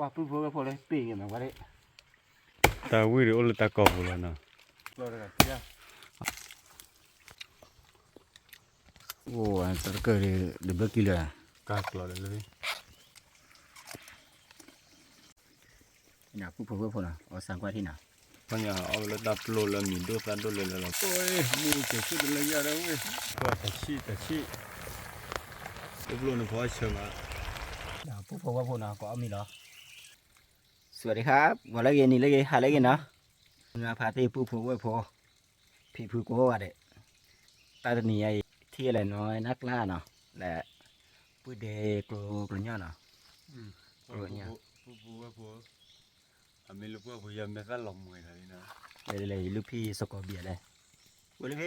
ပှၤပုၢ်ဖိဝဲၢ်ဖိလၢပ့ၤက့ၤမးဝဲဒၣ်, တၢ်ဝံၣ်ဒုးအိၣ်လၢတၢ်ကီၢ်ပူၤလီၤနီၤ, အိၣ်တၢ်တကၢၢ်ဒီးဘျၢကံလၢာ်, ကၢ်ကျီၤလၢလၢ ပုၢ်ဖိဝဲၢ်ဖိနီၤ အီၣ်ဆၣ်ကွၢ်ထံနီၤ, ခီၣ်ညါအီၣ်ဝဲလၢတၢ်ပျိလၢမံၤဒိၣ်သၣ်ဒိၣ်လၢလၢလီၤ, မူကဲၤဆူၣ်တလၢယၤဒၣ်ဝဲ, ကွၢ်တဆံၣ်တဆံၣ်, တပျိနဖီအဆၢမး, ပုၢ်ဖိဝဲၢ်ဖိနီၤ ကအီၣ်မ့ၤလီၤ, စဝးဒံခါ, ဂီၤလၢဂ့ၤ နံၤလၢဂ့ၤ ဟါလၢဂ့ၤနီၤ, မုၢ်ဂၤဖါတံၢ် ပုၢ်ဖိဝဲၢ်ဖိ, ဖံဖုကိးဂၤဒဲး, တၢ်တနံၤညါအံၤ ထံၣ်လၢနီၢ်နၢ်ကျါနီၤ, လၢ ပုၢ်ဒ့ကျိကျိညီနီၤ, ကျိညီ, ပုၢ်ဖိဝဲၢ်ဖိ, အမ့ၢ်လၢပှၢ်ပူၤယၤမဲာ်သၣ်လီၤမှဲၤလီၤ, လဲၤလဲၤလဲၤ ယလူၢ်ဖံစကီးဘံးလဲၣ်, ဝဲလၢဖံ,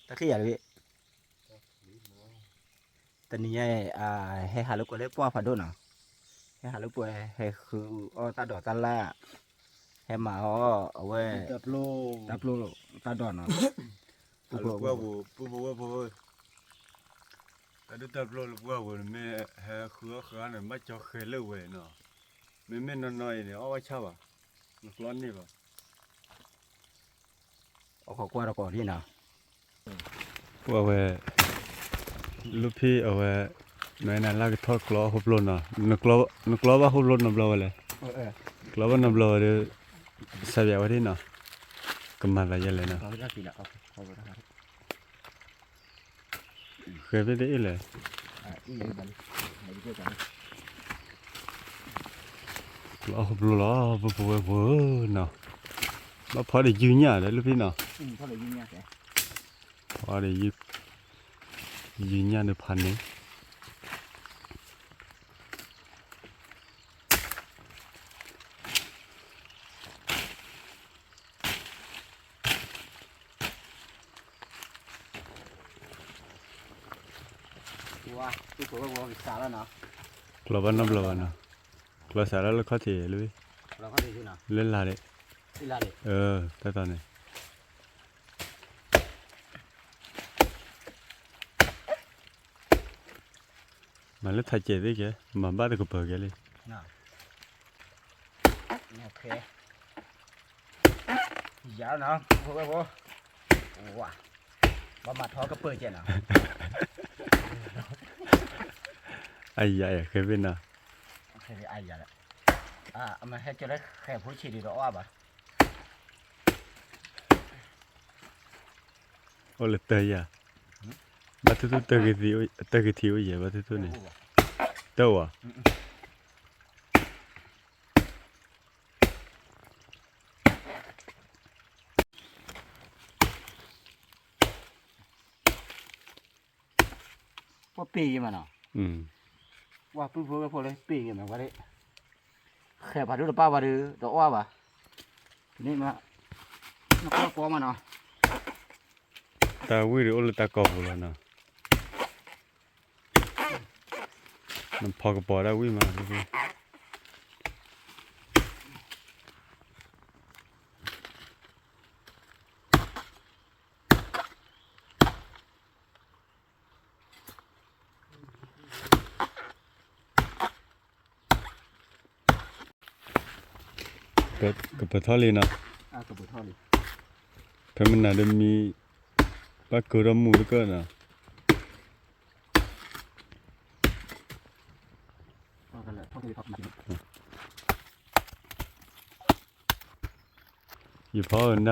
တၢ်ခံၣ်ယၤလၢဖံ တနံၤညါအံၤ ဟဲဟးလိာ်ကွဲလၢပှၢ်ဖးဒိၣ်နီၤ, ဟဲဟးလိာ်ကွဲ ဟဲဃုအီၣ်တၢ်ဒိးတၢ်လၣ်, ဟဲမၤအီၣ်အဝဲ တၢ်ပျိတၢ်ဒိးနီၤ, ပုၢ်ဖိဝဲၢ်ဖိ, တၢ်ဒိၣ်တၢ်ပျိလၢပှၢ်ပူၤန့ၣ် မ့ၢ်ဟဲဃုအီၣ်ဃုအီန့ၣ် ဘၣ်ကၠီဃဲၤလၢဝဲနီၤ, မ့မ့ၢ်နီၢ်နီၢ်အံၤန့ၣ် အီၣ်ဘၣ်ဆၣ်ဘၣ်, နကျီန့ၢ်ဘၣ် အီၣ်ခိးကွၢ်တကိးဒ်နီၤ, ပှၢ်ဝဲ, လူၢ်ဖံအဝဲ, နနလၢကထီၣ်ကျီအီၣ်ဟိပျိနီၤ, နကျီဘၣ်ဟိပျိနီတဘျီဝဲလဲၣ်, ကျီဘၣ်နီတဘျီဝဲဒီး, စးပၠးဝဲဒ်နီၤ, ကမၤသးယဲလဲၣ်နီၤ ဃဲၤဖဲတအ့ၣ်လဲၣ်, ကျီအီၣ်ဟိပျိလီၤ ပုၢ်ဖိဝဲၢ်ဖိနီၤ, ဘၣ်ဖီဒီးယုၢ်ညၣ်ဒီးလူၢ်ဖံနီၤ, ဖီဒီးယုၢ်ညၣ်ဒီးဖးန့ၣ် ကျီဘၣ်နီတဘျီဘၣ်နီၤ, ကျီစးထီၣ်လၢခီၣ်ထံးလၢ, လၢလာ်ဒ့း, တၢ်တီန့ၣ် မၤလၢထးစဲးသ့ၣ်ကဲ, မၤဘၣ်တကပၤကဲလံ, ယၤနီၤ, ဝဲ, ဘၣ်မၤထီကပၤကဲနီၤ, အယၤဃဲၤဖဲနီၤ, အမၤဟဲကၠီလၢဃဲၤဖိဆံးဒံးဒီးအီၣ်ဘၣ် အိၣ်လၢတၢ်ယၤ, ဘၣ်ထူၣ်ထူၣ်တၢ်ဂ့ၤထံးအိၣ်ယဲၢ် ဘၣ်ထူၣ်ထူၣ်န့ၣ်, တၢ်ဝဲ, ပှၤပ့ၤက့ၤမးနီၤ, ပှၤပုၢ်ဖိဝဲၢ်ဖိလၢပ့ၤက့ၤမးဝဲဒၣ်, ဃဲၤဖးဒိၣ်တပၣ်ဝဲဒီး တအီၣ်ဘၣ်, န့ၣ်မး, နကွၢ်ကွီမးနီၤ, တၢ်ဝံၣ်ဒုးအိၣ်လၢတၢ်ကီၢ်ပူၤလီၤနီၤ, နဖီကပီၤတၢ်ဝံၣ်မး, ကပၤထီၣ်လံနီၤ, ဖဲမနၤဒီးမံ, ဘၣ်ကၢထီၣ်မူတကၢၢ်နီၤ, ယဖီနအီၣ်ဝံၣ် န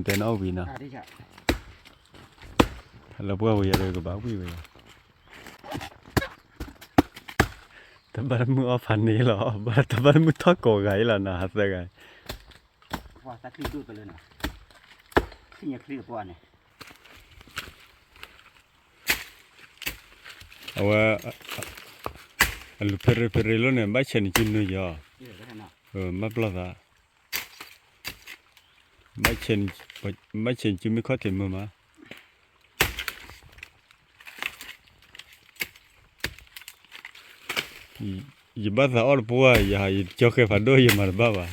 တဲနအီၣ်ဝံၣ်နီၤ, လၢပှၢ်ဝဲယၤဒီးကဘၣ်ဝံၣ်ဝဲယၤ, တဘၣ်တမုၢ်အီၣ်ဖးန့ၣ်လီၤ, တဘၣ်တမုၢ်ထီၣ်ကိးဂၤအံၤလီၤနီၤ ဟးသၢဂၤ, အဝဲ, အလူၤဖဲရ့ဖဲရ့လီၤန့ၣ် ဘၣ်ဆဲးနစုနုာ်ယီၤ, ဘၣ်ပျီၢ်သး, ဘၣ်ဆဲးနစုမ့ၢ်ခီၣ်ထံးမုာ်မး, ယဘၣ်သးအီၣ်တပှၢ် ယကၠီဃဲၤဖးဒိၣ်ယမၤတဘၣ်ဘၣ်,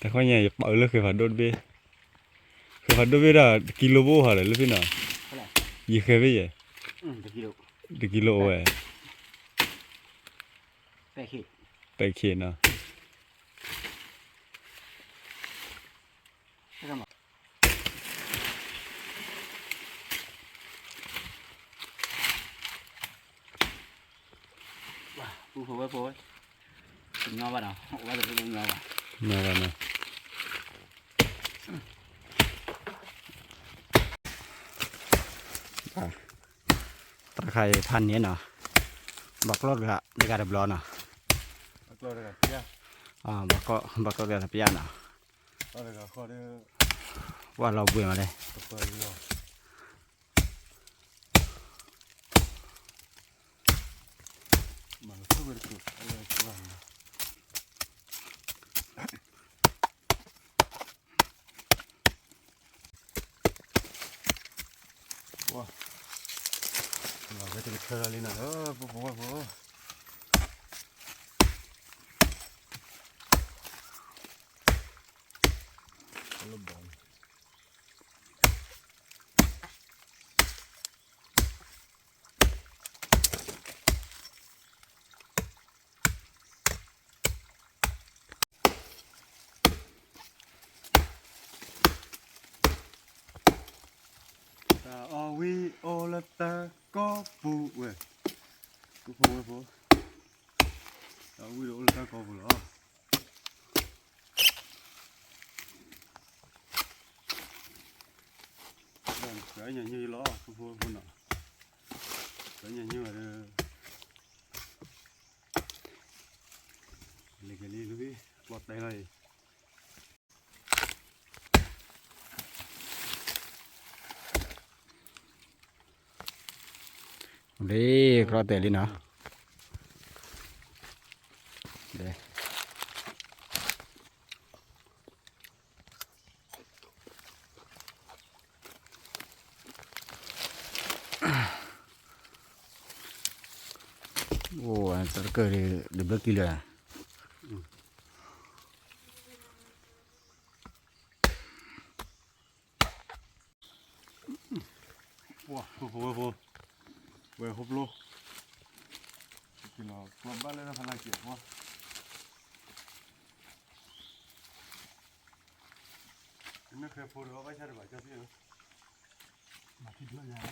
တၢ်ခီညါယပာ်အၢလၢဃဲၤဖးဒိၣ်တဘ့ၣ်, ဃဲၤဖးဒိၣ်ဘ့ၣ်ဒၣ် တကံလိဘၣ်အိၣ်ဟးဒီးလၢဖဲနီၤ, ယဃဲၤဖဲယဲၢ်, တကံလိအိၣ်ဝဲ, ပဲ ပဲာ်ခ့နီၤ. ပူဖိဝဲဖိ, တညီဘၣ်နီၤ, ဝဲတပူတညီဘၣ်, ညီဘၣ်နီၤ. တၢ်ခါအံၤဖးန့ၣ်နီၤ, ဘၣ်ကျီၢ်တဂၤတဘျီနီၤ, ဘၣ်ကျီၢ်တဂၤတပျၢ်နီၤ, ဝဲလီၤဘှံးမးလဲၣ်. တၢ်အီၣ်ဝံၤအိၣ်လၢတၢ်ကီၢ်ပူၤဝဲ, ပူဖိဝဲဖိ, တၢ်အီၣ်ဝံၤဒီးအိၣ်လၢတၢ်ကီၢ်ပူၤလီၤ. ကညးညူလီၤ ပူဖိဝဲဖိနီၤ, ကညးညူဒီး လၢကလံၤလံၤ ပီၣ်တဲလီၤအံၤ. လံ ကြၢးတဲလံနီၤ. အိၣ် တၢ်တကၢၢ်ဒီး ဘျၢကံလၢာ်. ပှၤ ဖိဖိဝဲဖိ, ဝဲဟိပျိ, ကလီၤကျီဘၣ်လၢဖးလၢ်က့ၤပှၤ, နဃဲဖိဒီးဘၣ်ဆၣ်တဘၣ်ကၠီသ့ၣ်ဧၢ, မၤထံၣ်ဘျီညါ ပှ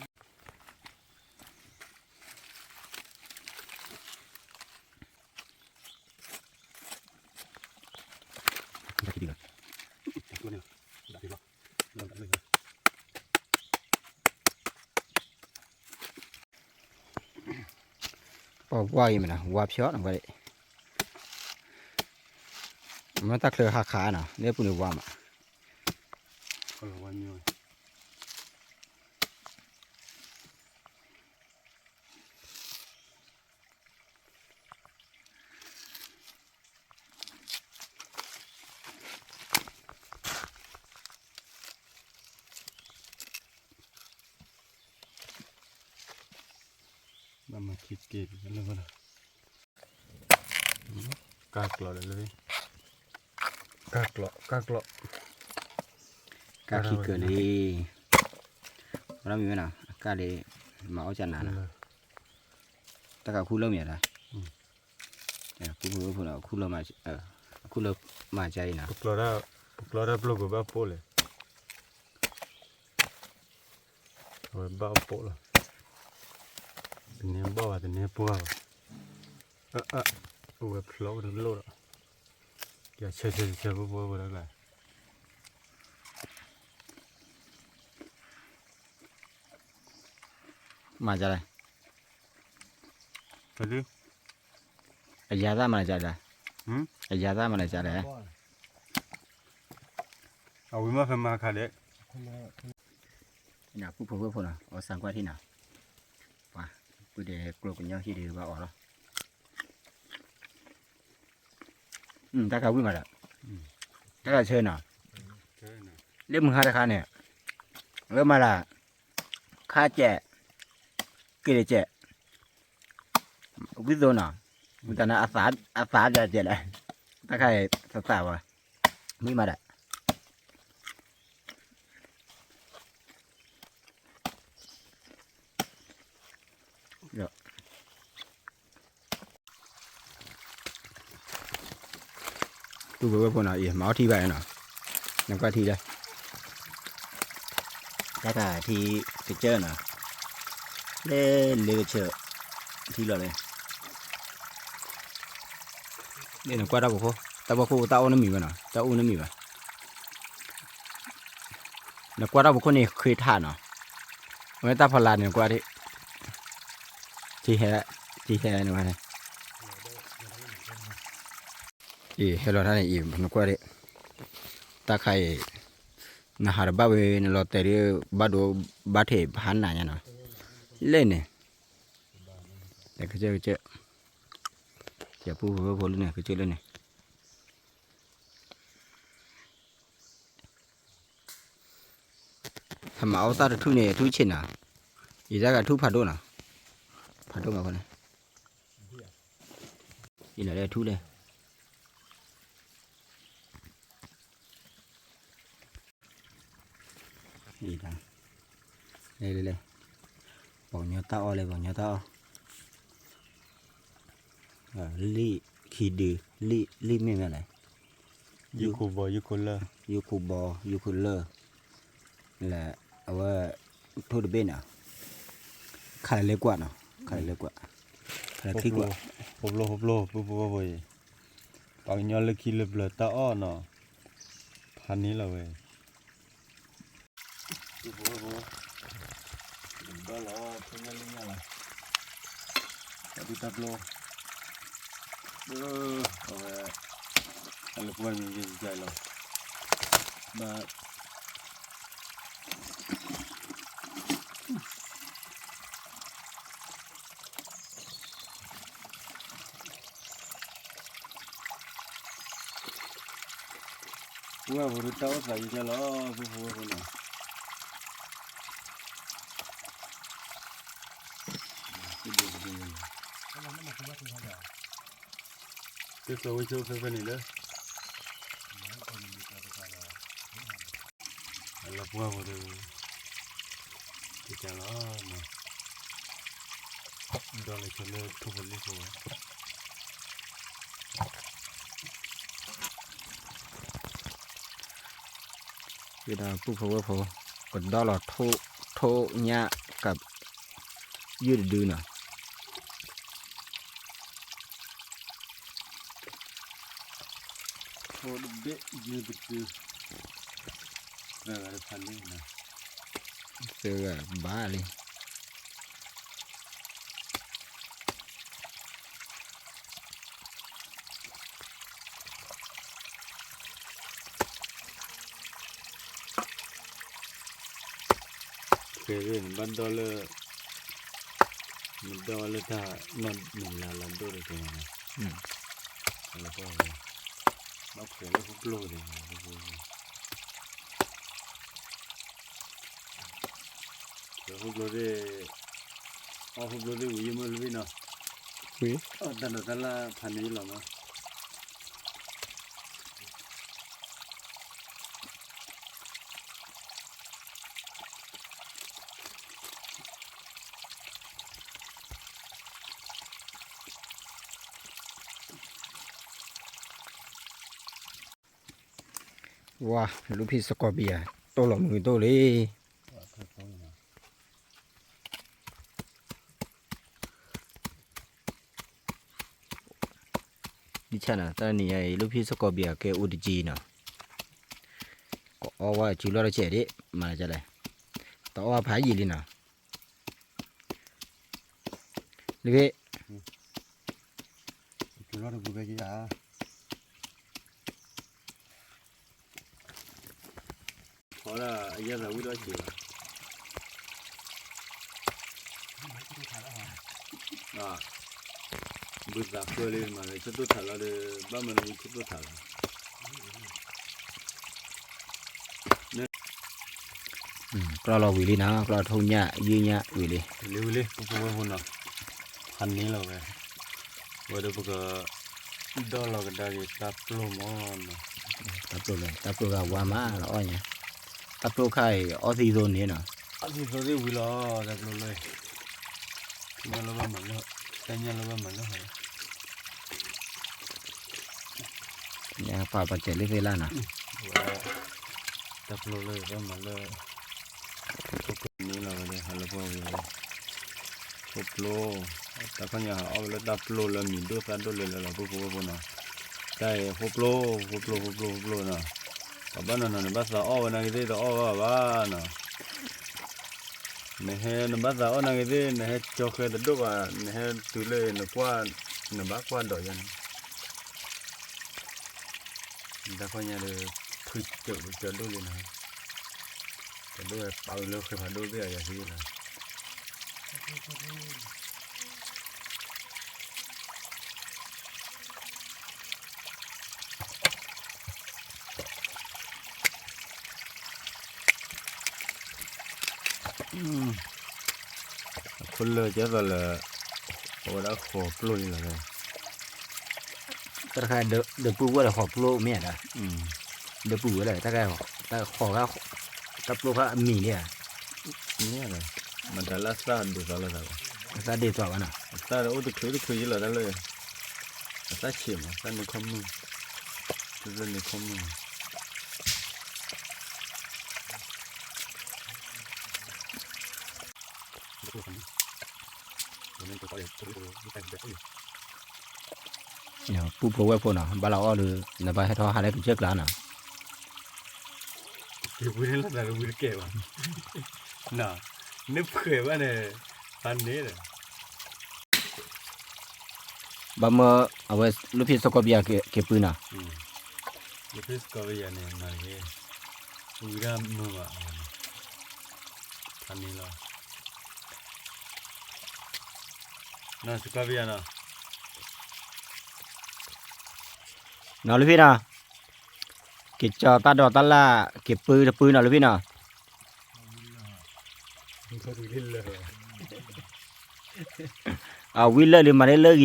ၤဝါအံၤမ့ၢ်နီၤ ဝါဖျီနီၤ ဝဲ, မ့ၢ်တၢ်ချၢဟးခးနီၤ လၢပူၤန့ၣ်ဝါမး. ဘၣ်မၤခံက့ၤလၢဝဲဒၣ်, ကၢ်ကျီးလၢ, ကၢ်ကျီး, ကၢ်ကျီး, ကၢ်ခံကၢးလံ, ဝဲဒၣ်မ့ၢ်ဝဲနီၤ အကၢ်လံ, မၤအီၣ်ကနၤနီၤ, တၢ်ကခူၣ်လၢမ့ၢ်ဒၣ်, ခူၣ်လၢမၤ, ခူၣ်လၢမၤကါအံၤနီၤ, ပကျီဒၣ်ပျိၢ်ကဘၣ်ပိၢ်လဲၣ် အဝဲဘၣ်အပိၢ်လီၤ, တန့ၢ်ဘၣ်ဘၣ် တန့ၢ်ပှၢ်ဘၣ်, အၢ အၢ အဝဲဖျီဝဲတလိၣ်ဒီး, ယဆၢဆၢဆၢဖိဖိဝဲဒၣ်, မၤကလဲၣ် အယၤသၣ်မၤလၢကလဲၣ်, အယၤသၣ်မၤလၢကလဲၣ်, အဝံၤမ့ၢ်ဖဲမၤခါဒဲး, နပူဖိဝဲဖိနီၤ အီၣ်ဆၣ်ကွၢ်ထံနီၤ, ပှၤ, ပူဒီးကျိကညီဟံၣ်ဒီးဘၣ်အီၣ်လီၤ, တၢ်ခါဝံၣ်မးဒီး, တၢ်ခါဆၢနီၤ, လၢမုၢ်ဟါတခါန့ၣ်, လၢမၤလၢ, ခါစဲး, က့ၤတစဲး ဝံသိနီၤ, ဝံသးန့ၣ် အသးဒၣ်ကဲလဲၣ်, တၢ်ခါအံၤသးသးဝဲ, မုၢ်မးဒၣ်, ဒီး ပုၢ်ဖိဝဲၢ်ဖိနီၤ အံၤမၤအီၣ်ထံဘၣ်နီၤ, နကွၢ်ထံလၢ တၢ်တၢ်ထံကစၢၢ်နီၤ, လၢလၢကစၢၢ် ထံလီၤလၢ လၢနကွၢ်တၢ်ဖီခိၣ် တၢ်ဖီခိၣ်တၢ်အီၣ်နမံၤဘၣ်နီၤ တၢ်အီၣ်နမံၤဘၣ်, နကွၢ်တၢ်ဖီခိၣ်န့ၣ်ဃ့ထးနီၤ, အဝဲတၢ်ဖီလာ်န့ၣ်နကွၢ်ဒၣ်, ထံဟဲ, ထံဟဲန့ၣ်ဝဲန့ၣ် အံၤ ဟဲလီၤတၢ်န့ၣ်အံၤ နကွၢ်ဒၣ်, တၢ်ခါအံၤ နဟးတဘၣ်ဝဲ နလီၤတဲာ်ဒၣ် ဘၣ်ဒိဘၣ်ထံး ပဟးနးညါနီၤ, လဲၣ်န့ၣ်, ကစၢၢ်ကစၢၢ်, ယပုၢ်ဖိဝဲၢ်ဖိလၢန့ၣ် ကစၢၢ်လၢန့ၣ် ဟဲမၤအီၣ်တၢ်တထူၣ်န့ၣ် ထူၣ်ဆံးနီၤ, ယတၢ်ဂၤထူၣ်ဖးဒိၣ်နီၤ, ဖးဒိၣ်မးဖိန့ၣ်, ယလဲၤလၢထူၣ်လဲၣ်, လဲၤလဲၤ, ပှၤကညီတၢ်အီၣ်လဲၣ် ပှၤကညီတၢ်အီၣ်, လံၣ်ခံဒု, လံၣ်မ့ၢ်မ့ၢ်လဲၣ်, ယုၢ်ခိၣ်ဘီ ယုၢ်ခိၣ်လၢၢ်, ယုၢ်ခိၣ်ဘီ ယုၢ်ခိၣ်လၢၢ်, လၢအဝဲ ထိၣ်တဘ့ၣ်နီၤ, ခးလၢကွၢ်နီၤ, ခးလၢကွၢ်, ခးလၢကွၢ်, ဟိဘျိ ဟိဘျိ ပုၢ်ဖိဝဲၢ်ဖိအံၤ, ပှၤကညီလၢခံလၢပျၢၤတၢ်အီၣ်နီၤ, ဖးန့ၢ်လီၤဝဲ ပုၢ်ဖိဝဲၢ်ဖိ, ဘၣ်လီၤ ဖိညၣ်လၢညၣ်လီၤ, တၢ်ဒူတၢ်ပျိ, အဝဲ, အလၢပှဲၤမံၤယဲၢ်ယဲၢ်လီၤ, ဘၣ် ဝဲၢ်ဖိတၢ်အိၣ်သးယကဲလီၤ ပုၢ်ဖိဝဲၢ်ဖိနီၤ, သ့ၣ်သီဝဲဆိဖဲဖဲန့ၣ်လၢ အလီၤပှၢ်ဖိဒီး ကကလီၤမး, ဒီးလၢဆိလၢထိၣ်ဖိလံၣ်ဖိဝဲ, ယဒီးပုၢ်ဖိဝဲၢ်ဖိ, ကဒီလီၤထိၣ်ညၣ်ကး ယုၢ်တဒုနီၤ. ထိၣ်တဘ့ၣ်ယုၢ်တဒု, သၢဂၤတဖးလံနီၤ, သၢဂၤဘၣ်လံ. ကဲ နဘၣ်ဒီလၢ နဒီလၢတၢ်နီၢ်မုၢ်လၢ်လၢဒိၣ်တကဲန့ၣ်, ဘၣ်ခွဲးလၢဟီၣ်ကျိၣ်ဒၣ်, ဟီၣ်ကျိၣ်သ့ၣ်, အီၣ်ဟီၣ်ကျိၣ်သ့ၣ်ဝံၤယမ့ၢ်လၢဘ့ၣ်နီၤ, ဝံၤ, အီၣ်တၢ်ဒီးတၢ်လၢဖးန့ၢ်လီၤမး. ဝါ, လူဖံစကီးပယၤ, တိၢ်လီၤမုာ်တိၢ်လံ. ဒ်ဆၣ်နၤ တၢ်နံၤညါအံၤ လူဖံစကီးပယၤကဲအိၣ်တကံနီၤ, ကအီၣ်ဝဲစုလီၢ်တကဲးဒံး မၤလဲၣ်, တအီၣ်ဖးယံာ်လံနီၤ, လၢဖဲ ဘုသးကွဲလံမး ဆၢတိၢ်ထးလီၤဒီး ဘၣ်မနုၤဆၢတိၢ်ထးလီၤ. ကျီၢ်လီၤဝံၤလံနီၤ, ကျီၢ်ထိၣ်ညၣ်ယုၢ်ညၣ်ဝံၤလံ. ဝံၤလံ ဝံၤလံ ပဖိဝဲဖိနီၤ, ဖးန့ၢ်လီၤဝဲ, ဝဲဒီးပက ဒီလီၤကဒါက့ၤတၢ်ပျိမးနီၤ. တၢ်ပျိလၢ တၢ်ပျိဂၤဝါမးလီၤအီၣ်ညါ, တၢ်ပျိခါအံၤ အီၣ်သံသိန့ၣ်နီၤ, အီၣ်သံသိသ့ၣ်ဝံၤလီၤ တၢ်ပျိလၢ ညၣ်လၢဘၣ်မၤလၢ တၢ်ညၣ်လၢဘၣ်မၤလၢဟီ, ညၣ် ပှၤပှၤစဲးလၢသ့လၢ်နီၤ, တၢ်ပျိလၢဘၣ်မၤလၢ ခိၣ်ပျိန့ၣ်လီၤဝဲဒၣ် ဟးလၢပှၢ်ဝံၤဝဲ ခိၣ်ပျိ, တၢ်ခီညါဟးအီၣ်ဝဲလၢတၢ်ပျိလၢမံၤဒိၣ်သၣ်ဒိၣ်လဲၣ်လဲၣ်လီၤ ပုၢ်ဖိဝဲၢ်ဖိနီၤ, တၢ်အံၤ ခိၣ်ပျိ, ခိၣ်ပျိ ခိၣ်ပျိ ခိၣ်ပျိနီၤ, ပှၤဘၣ်နီၤနီၤန့ၣ် ဘၣ်သးအီၣ်ဝဲနာ်က့သ့ၣ် တအီၣ်ဘၣ်ဘၣ်နီၤ, နဟဲနဘၣ်သးအီၣ်နာ်က့သ့ၣ် နဟဲကၠီဃဲတဒိၣ်ဘၣ် နဟဲတုၤလၢနကွၢ်, နဘၣ်ကွၢ်ဒီးယၤန့ၣ် တၢ်ခီညါဒီး ဖုကၠိဒီးကၠီဒိၣ်လံနီၤ, ကၠီဒိၣ်ဝဲပာ်ဝဲလၢဃဲဖးဒိၣ်သ့ၣ်အယၤသ့လီၤ. အခိၣ်လၢာ်ကဲသိးလၢ အဝဲဒၣ်ဃီၤပျိၢ်လံလီၤ, တၢ်တခါ ဒီပုၢ်ဝဲၢ်ဒီးဃီၤပျိၢ်မ့ၢ်ဧါ, ဒီပုၢ်ဝဲၢ်လၢ တၢ်ခါ တၢ်ဃီၤ တၢ်ပျိၢ်ခါအမံၤန့ၣ်ဧါ, မ့ၢ်ဧါ, မတၤလၢအသၣ်ဒိးသးလိာ်သးဘၣ်, အသၣ်ဒိးသးဘၣ်နီၤ, အသၣ်အိၣ်တချုးတချုးယံလီၤတၢ်လၢ အသၣ်ဆံးမး သၣ်န့ၢ်ခီၣ်မုၢ်, သၣ်န့ၢ်ခီၣ်မုၢ် ပုၢ်ဖိဝဲၢ်ဖိနီၤ ဘၣ်လီၤအီၣ်ဒီး နဘၣ်ဟဲထီၣ်ဟးလၢကစၢၢ်ကျါနီၤ, က့ၤဝံၤန့ၣ်လီၤသးကဝံၤတကဲဘၣ်, နဖှဲးဘၣ်န့ၣ် ဖးန့ၣ်ဒီး ဘၣ်မၢအဝဲ လူဖံးစကီးဘယၤက့ၤပုၢ်နီၤ, လူဖံးစကီးဘယၤန့ၣ် မၤတက့ၢ်, ဝံၤဒၣ်မုာ်ဘၣ်အဝဲန့ၣ်, ဖးန့ၣ်လီၤ, နီၤစကီးဘယၤနီၤ, နီၤလူဖံးနီၤ, က့ၤကၠီတၢ်ဒိးတၢ်လၢ် က့ၤပုၢ်တပုၢ်နီၤလူဖံးနီၤ, အဝံလၢာ်လံမၤန့ၢ်လၢဂ့ၤ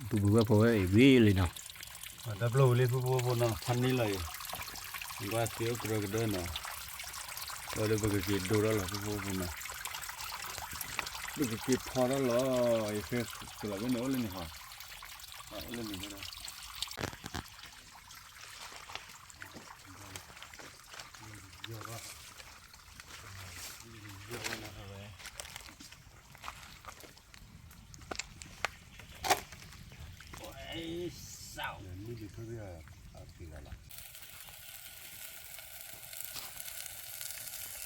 ဒီး ပုၢ်ဖိဝဲၢ်ဖိဝဲအံၤဝံၤလံနီၤ, တၢ်ပျိၢ်ဝံၤလံပုၢ်ဖိဝဲၢ်ဖိနီၤ ဖးန့ၢ်လီၤအံၤ, ကွၢ်သ့အိၣ်ကရၢကဒၢနီၤ, ဝဲဒီးပကက့ၤဒိထီၣ်လီၤပုၢ်ဖိဝဲၢ်ဖိနီၤ, ပကက့ၤဖီထီၣ်လီၤ, ယဃ့ကလီၤဘၣ်န့ၣ်အိၣ်လၢန့ၣ်ဟီ,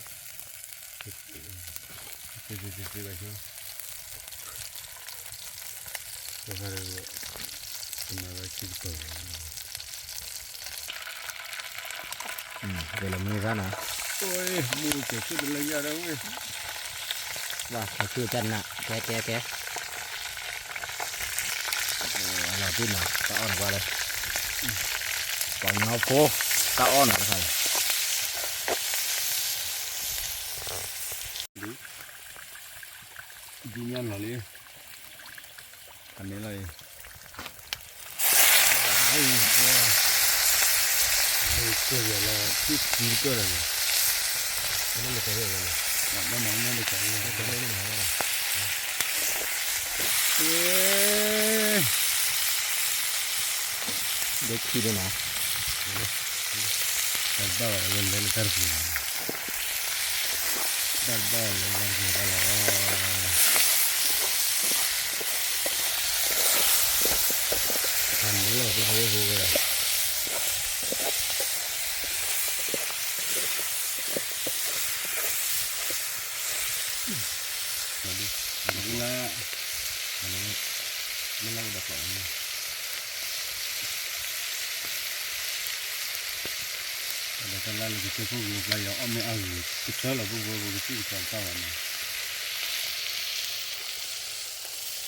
အိၣ်လၢန့ၣ်ဒီး ကဲလီၤမုၢ်သၣ်နီၤ, မုၢ်ကဲၤဆူၣ်တလၢယၤဒၣ်ဝဲ, ဝါခီဆူၣ်တၢ်နး ကဲကဲကဲ, လီၤဒုနီၤ တၢ်အီၣ်နီၤကွၢ်လၢ, ပှၤညီဖိ တၢ်အီၣ်နီၤတခါလီၤ. ဒ်ညါလီၤလံ, အန့ၣ်လီၤအံၤ, မ့ၢ်ကၢၢ်ယၤလီၤ ထံၣ်သံကၢၢ်လီၤန့ၣ်, ဘၣ်မၤမ့ၢ်တကးလီၤ, ဘၣ်မၤမ့ၢ်တကးလီၤ, ဒိၣ်ခံဒိၣ်နီၤ, တၢ်ဘၣ်ဝဲလဲၤလၢတၢ်တပူၤ, တၢ်ဘၣ်ဝဲလဲၤလၢတၢ်တပူၤဘၣ်လီၤ, တၢ်န့ၣ်လီၤ ပုၢ်ဖိဝဲၢ်ဖိဝဲ လၢ လၢလၢဝဲဒီးပှၤဝဲန့ၣ် ဒီးတၢ်လၢလၢကစၢၢ်ခိၣ်ကလိၤကျါ ယအီၣ်မ့ၢ်အါဂ့ၤ ကတၢၢ်လီၤ ပုၢ်ဖိဝဲၢ်ဖိ ကစၢၢ်ကစၢ်တၢ်ဘၣ်န့ၣ်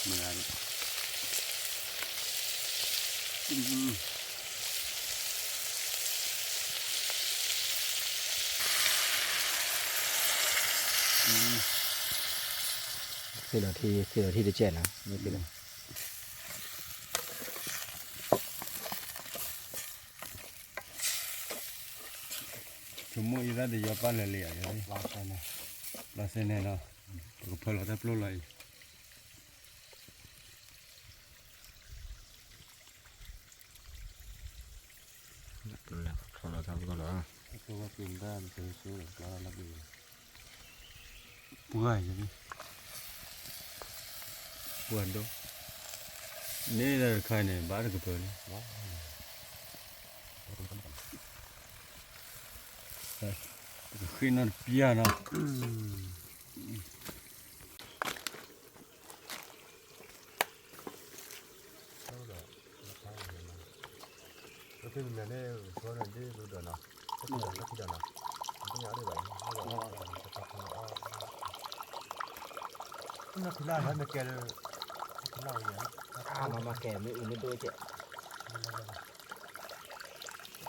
မ့ၢ် သ့ၣ်ဒီးထံ သ့ၣ်ဒီးထံတကဲးနီၤ မ့ၢ်သ့ၣ်ဒီး ဆိကမိၣ်အံၤသၣ်တယီၤပၢ်လၢာ်လံဧါ, ဘျီစဲန့ၣ်လီၤ, ပကဖၢလီၤတၢ်ပျိလီၤအံၤ, လဲၤထီၣ်လီၤတၢ်ပကီၢ်လီၤ. ပှၤယၤ, ပှၤဒိၣ်, န့ၣ်တခါန့ၣ် ဘၣ်တကပၤလံ, တကဃ့ၢ်နီၣ်တပျၢ်နီၤ. မၤမၤကဲမ့ၣ်အူမ့ၣ်ဒိၣ်ကဲး,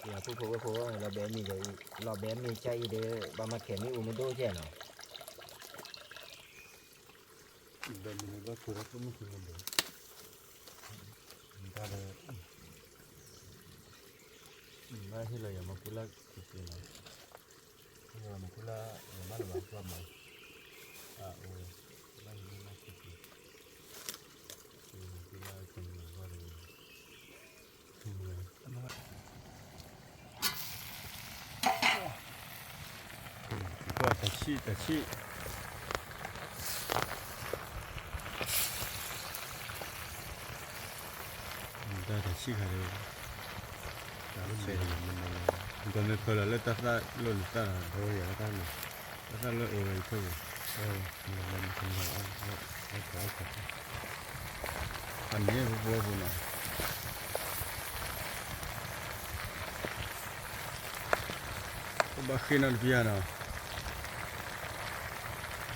ယဖိဖိဝဲဖိ လီၤဘဲမ့ၢ်, လီၤဘဲမ့ၢ်ကၢ်အံၤဒီး ဘၣ်မၤကဲမ့ၣ်အူမ့ၣ်ဒိၣ်ကဲးနီၤ. ဒီးမ့ၢ်ဘၣ်ဖိဒီး မ့ၢ်ဖိမ့ၢ်ဒိၣ်, တၢ်ဒီး ဘၣ်ဟ့ၣ်လီၤယၤမၤကူလၢ်က့ၤက့ၤနီၤ, ဟ့ၣ်လီၤမၤကူလၢ် ယဘၣ်လၢၤဘၣ်ကွၢ်မၤ, အအိၣ်, ဘၣ်ဟ့ၣ်လီၤမၤကူက့ၤ, မၤကူလၢ်က့ၤမၤဘၣ်ဒီး တၢ်တဆံၣ်ခါဒီး, တၢ်မ့ၢ်ဖၢလီၤလၢတၢ်သၣ်လိၣ်နသၣ်, တၢ်သၣ်လိၣ်အဝဲအံၤဖဲ, အန့ၣ်ပဖိဝဲဖိနီၤ. ပဘၣ်ဃ့ၢ်နီၣ်တပျၢ်နီၤ,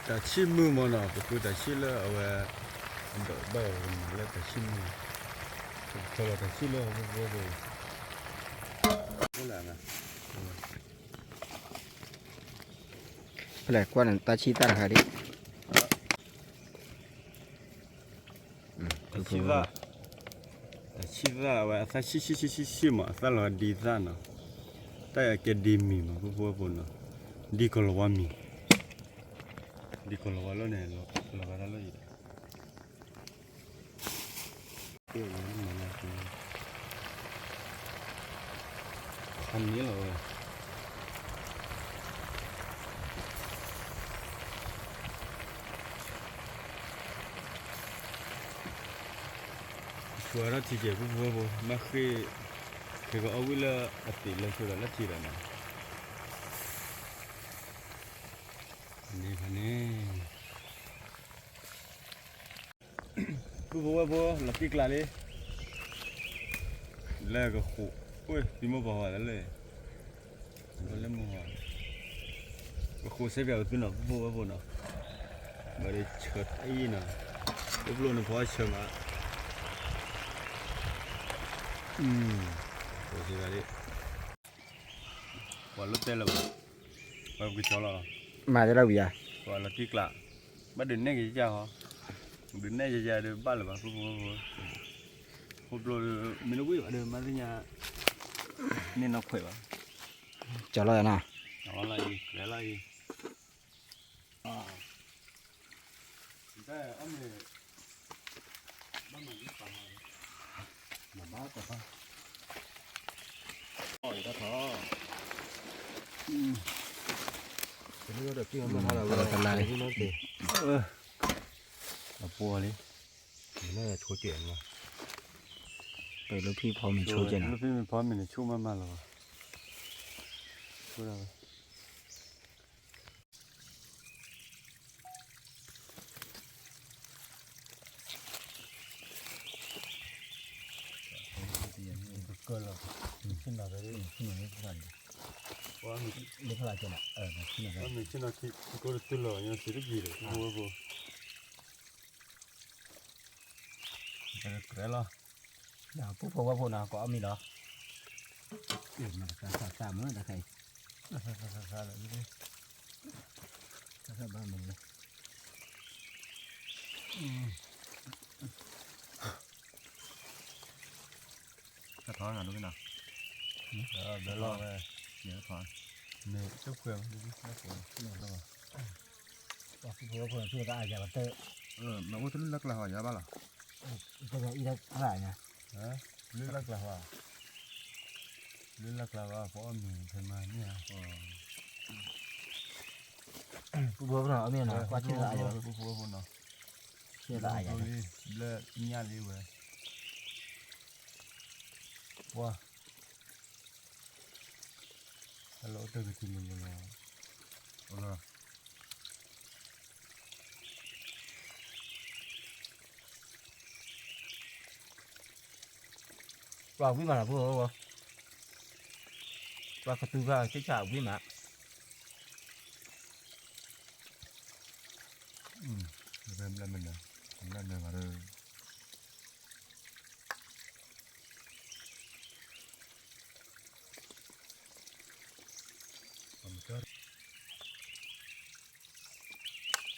တၢ်ဆံၣ်မုၢ်မ့ၢ်နီၤ, ပဃုတၢ်ဆံၣ်လၢအဝဲ, အဒိးဘၣ်အီၤကမၤလၢတၢ်ဆံၣ်မုၢ်, ပကထၢလီၤတၢ်ဆံၣ်လၢအဖိဖိဝဲဖိ, ဖဲလဲၣ်ကွၢ်န့ၣ် တၢ်ဆံၣ်သၣ်တခါဒ် တၢ်ဆံၣ်သၣ်, တၢ်ဆံၣ်သၣ်ဝဲအသၣ်ဆံၣ်ဆံၣ်ဆံၣ်ဆံၣ်ဆံၣ်မး အသၣ်လီၤဒ်သၣ်နီၤ, တၢ်အကဲဒ်မံၤမး ပဖိဝဲဖိနီၤ, ဒ်ကီၤလၤဝါမံၤ, ဒ်ကီၤလၤဝါလီၤန့ၣ် လီၤဂာ်တၢ်လီၤအံၤ အန့ၣ်လီၤဝဲ ဆှၢထီၣ်ထံကဲး ပဖိဝဲဖိ ဘၣ်ဃ့ၢ် ခဲကအီၣ်ဝံၣ်လၢအသံးလၢဆှၢဒီးလၢထံဒီးနီၤ, န့ၣ်ဖဲန့ၣ် ပဖိဝဲဖိ လီၤတံၢ်ကျးလံ, လၢကဃိး, အိၣ် သံမိၢ်ပှၢ်ဝဲလၢ, လၢမိၢ်ပှၢ်, ကဃိးစဲပၠးဝဲသုနီၤ ပဖိဝဲဖိနီၤ, ဘၣ်ဒီးဆၢတၢ်အံၤနီၤ, ပပျိၢ်နဖီဆၢမး, ပှၤလိၣ်တဲလၢၤဘၣ်, ပှၤကကၠီလီၤ, မၤတဲလီၤဝံၤဧါ, ပှၤလီၤတံၢ်ကျး, ဘၣ်ဒုးနဲၣ်ကယၤဟီ, ဒုးနဲၣ်ကယၤဒီးဘၣ်လၢၤဘၣ် ပဖိဝဲဖိ, ဖိပျိၢ်မ့ၢ်တဝံၣ်ဘၣ်ဒီး မၤသ့ၣ်ညါ, န့ၢ်နီၢ်ခွဲးဘၣ်, ကၠီလီၤယၤနီၤ, ကၠီလီၤအံၤ, ကလဲၤလီၤအံၤ, အပှဲၤလံ, ပလၢဖံဖီမ့ၤဆိကဲးနီၤ, လၢဖံဖီမ့ၤဆိမးမးလီၤဘၣ်, ဆိဒၣ်ဝဲ ကၢလီၤ, ဆ့ၣ်နီၤဖဲ, လၢဖးကဲလီၤ, ဆ့ၣ်နီၤဖဲတတုၤလီၤ ယစံးတက့ၤဒီး ဖိဝဲဖိ, ကရဲလီၤ, ပူဖိဝဲဖိနီၤ ကအီၣ်မ့ၤလီၤ, မ့ၢ်တခါသၣ်သၣ်မ့ၢ်တခါအံၤ, သၣ်သၣ်ဘၣ်မ့ၢ်လီၤ ကထီနၤဒိကနၤ, ဘဲလီၤဝဲ, ယကထီ, မ့ၢ်တခွဲး, ပှၤဖိဖိဖိနၤ သူၣ်တအါယၤကတၢၢ်, မ့ၢ်အိၣ်တလုၢ်လၢ်ကျါဟီယၤဘၣ်လီၤ, တအံၤလၢကျါညါ, လုၢ်လၢ်ကျါဟီ, လၢလၢ်ကျါဘၣ် ပအီၣ်မ့ၤဖဲမၤန့ၣ်ဧါ, ပူဖိဖိနီၤ အီၣ်မ့ၤနီၤ ပှၤဆ့ၣ်နီၤအယၤ, ပူဖိဖိနီၤ, ဆ့ၣ်နီၤအယၤ, ဘျၢညၣ်လံဝဲ, ပှၤ အလီၤအိၣ်တၢ်ကတုၤလီၤလီၤလီၤ, ပှၤဝံၣ်မးနီၤ ဖိဖိဖိ, ပှၤကသူဘၣ်ဆ့ၣ်ဆၣ်ဝံၣ်မး, ဘျၢမနုၤ, ဘျၢမနုၤဘၣ်ဒီး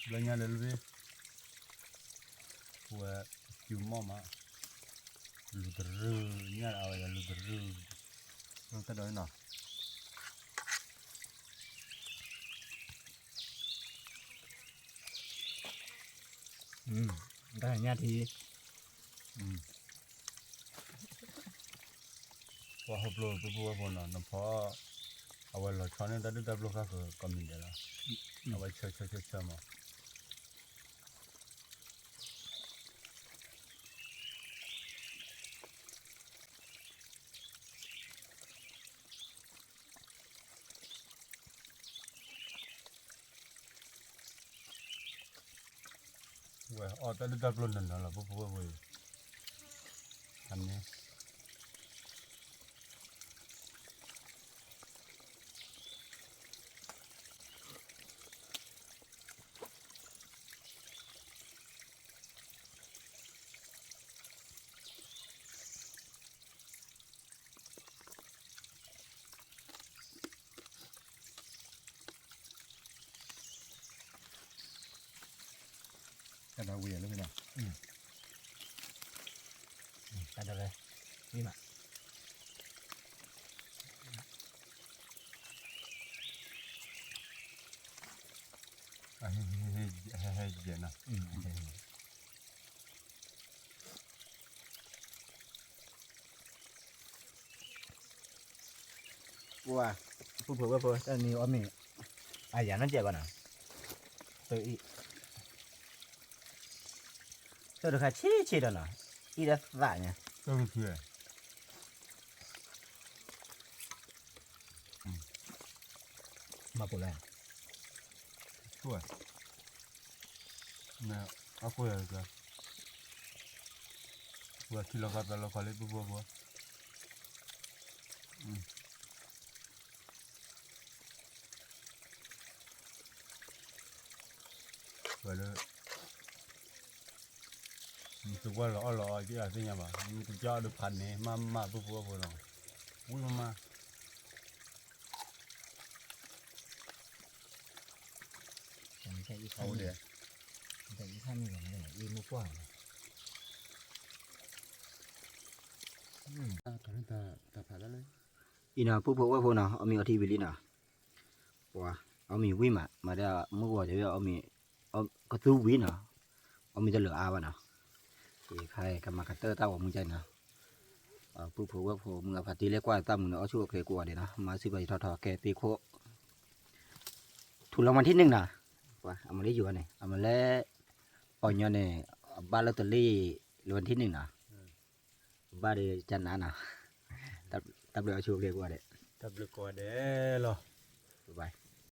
ဘျၢညါလၢလၢ်, ဝဲ ကၠူမီၢ်မး, လူၤတရူၢ် ညၣ်အဝဲယလူၤတရူၢ်, တၢ်ဒိးနီၤ တၢ်ညၣ်ထံ, ပှၤဟီဖျိပူဖိဝဲဖိနီၤ နဖီ, အဝဲလီၤဆီန့ၢ်တၢ်ဒုၣ်တၢ်ပျိၢ်ဃၣ်ဃၢၤကိးမံၤဒဲးလီၤ, အဝဲဆၢဆၢဆၢဆၢမး ဝဲအီၣ်တၢ်ဒုၣ်တၢ်ပျိၢ်နၢၤနၢၤလီၤ ပူဖိဝဲဖိအံၤ, အန့ၣ် တၢ်ဒိးဝံၤလၢဖဲနီၤ, တၢ်ဒိးဝံၤမး, ဟဲဟဲယဲၢ်နီၤ ပှၤ ပူဖိဝဲဖိ တၢ်နံၤအီၣ်မ့ၤ အယၤနီၢ်ကဲးဘၣ်နီၤ, တအံၤ တၢ်တခါဆံးဆံးဒီးနီၤ, အံၤဒီးသးညါ, မၤပိာ်လဲၣ်, အဃိ ပှၤထံလီၤခီသီလီၤခီလၢပူဖိဖိ, ဝဲလၢ မ့ၢ်သကွၢ်လီၤအီၣ်လီၤအီၣ် ယတသ့ၣ်ညါဘၣ်, မ့ၢ်ကစၢ်အီၣ်ဒီးဖးန့ၣ် မၤမၤပူဖိဖိလီၤ, ဝံၣ်မးမး အဝဲဒၣ် အံၤနီၤ ပူဖိဝဲၢ်ဖိနီၤ အီၣ်မ့ၤအီထံဝံၤလံနီၤ, ပှၤ အီၣ်မ့ၤဝံၤမး မၤဒၣ်မုၢ်ဂီၤတဲဝဲအီၣ်မ့ၤ ကသူဝံၤနီၤ, အီၣ်မ့ၤတလၢာ်အါဘၣ်နီၤ, ကဲခါအံၤ ကမၤကတၢၢ်တၢ်ဂီၤမူကၢ်နီၤ, ပူဖိဝဲၢ်ဖိ မုၢ်ဂၤဖးတံၢ်လၢကွၢ်တၢ်မူန့ၣ် အီၣ်ဆူၣ်အိၣ်ချ့ကိးဂၤဒဲးနီၤ, မၤစံးပှၤယံၤထီၣ်ထီၣ် ကဲသ့ခိၣ် ထူလီၤမၤထံၣ်န့ၣ်နီၤ, ပှၤ အမၤလၢယိၤန့ၣ် အမၤလၢ ပှၤညီန့ၣ် အဘၣ်လၢတလ့ၢ်လၢမၤထံၣ်န့ၣ်နီၤ, ဘၣ်ဒီးကနၤနီၤ, တၢ်ဘျုးအီၣ်ဆူၣ်အိၣ်ချ့ကိးဂၤဒဲး, တၢ်ဘျုးကိးဂၤဒဲးလီၤ, bye bye.